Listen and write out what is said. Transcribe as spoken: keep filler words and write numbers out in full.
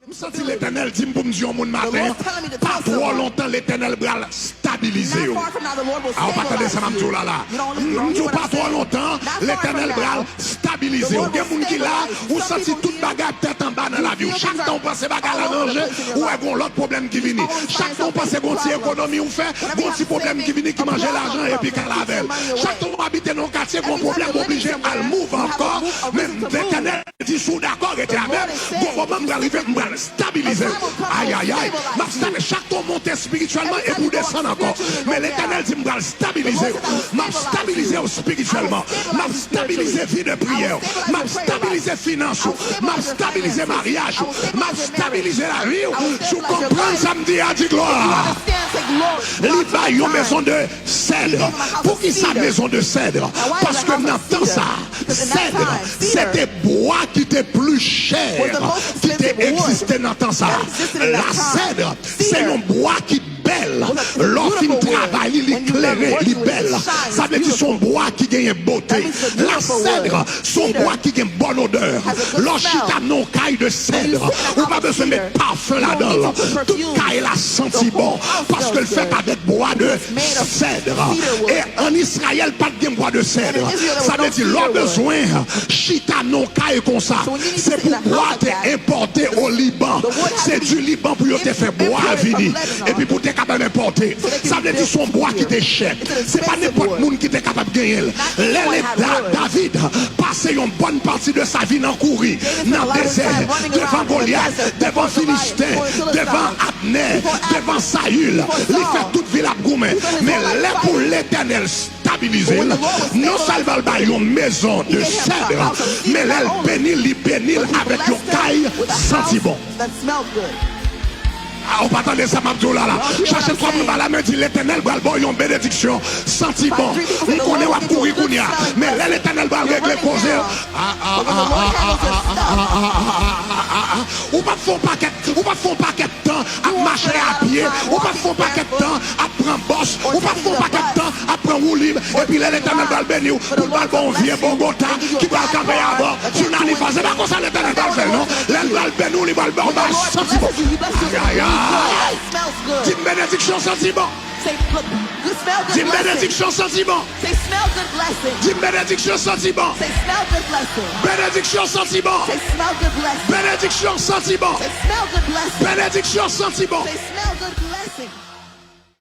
M santi Letènèl di m pou m di yon moun maten an, pa twò lontan Letènèl pral stabilize w. A, ou pa tande sa m ap di w la la. M di w pa twò lontan Letènèl pral stabilize w. Gen moun ki la, ou santi tout bagay ap tèt anba nan lavi w. Chak tan ou panse bagay la ranje, ou wè gon lòt pwoblèm ki vini. Chak tan ou panse gon ti ekonomi ou fè, gon ti pwoblèm ki vini ki manje lajan epi k al avè l. Chak tan ou abite nan yon katye, gon pwoblèm ou oblije al move ankò. Men Letènèl di si w dakò rete avè m, gon moman m pral rive, m pral stabilize w. Ayayay, m ap stabilize chak tan w monte espirityèlman epi w desann ankò. Men Letènèl di m pral stabilize w. M ap stabilize w espirityèlman. M ap stabilize vi de priyè w. M ap stabilize finans ou. M ap stabilize maryaj ou. M ap stabilize lavi w. Si w konprann sa m di a, di glwa. Li bay yon maison de cèdre. Poukisa maison de cèdre? Paske nan tan sa, sèd se te bwa ki te pli chè ki te egziste nan tan sa. La sèd se yon bwa ki bèl. Lè w fin travay li, li klere, li bèl. Sa vle di se yon bwa ki genyen bote. La sèd se yon bwa ki gen bòn odè. Lè w chita nan yon kay de sèd, ou pa bezwen met pafen ladan l. Tout kay la santi bon paske l fèt avèk bwa de sèd. E ann Izrayèl pa t gen bwa de sèd. Sa vle di lè w bezwen chita nan yon kay konsa, se pou bwa te enpòte o Liban. Se di Liban pou yo te fè bwa a vini. Epi pou te kapab enpòte. Sa vle di se yon bwa ki te chè. Se pa nenpòt moun ki te kapab genyen l. Lè Da- David pase yon bòn pati de sa vi nan kouri, nan dezè, devan Golyat, devan Filisten, devan Abnè, devan Sayil, li fè tout vi l ap goumen. Men lè pou Letènèl stabilize l, non sèlman l ba l yon maison de cèdre, men lè l beni l, li beni l avèk yon kay santi bon. A, ou pa tande sa m ap di w la la. Chache twa moun ba la men, di Letènèl pral ba w yon benediksyon santi bon. M konnen w ap kouri kounye a, men lè Letènèl pral regle koze, a, a, a, a, a, a, a, a, a, a, a, a, a, ou p ap fè yon pakèt, ou p ap fè yon pakèt tan ap mache a pye, ou p ap fè yon pakèt tan ap pran bòs, ou p ap fè yon pakèt tan ap pran woulib, epi lè Letènèl pral beni w, pou l pral ba w yon vye Bogota ki pral kanpe avè w sou Nanifa. Se pa konsa Letènèl pral fè l non. Lè l pral beni w, li pral ba w bagay santi bon. Ayayay! Di m benediksyon santi bon. Di m benediksyon santi bon. Di m benediksyon santi bon. Benediksyon santi bon. Benediksyon santi bon. Benediksyon santi bon.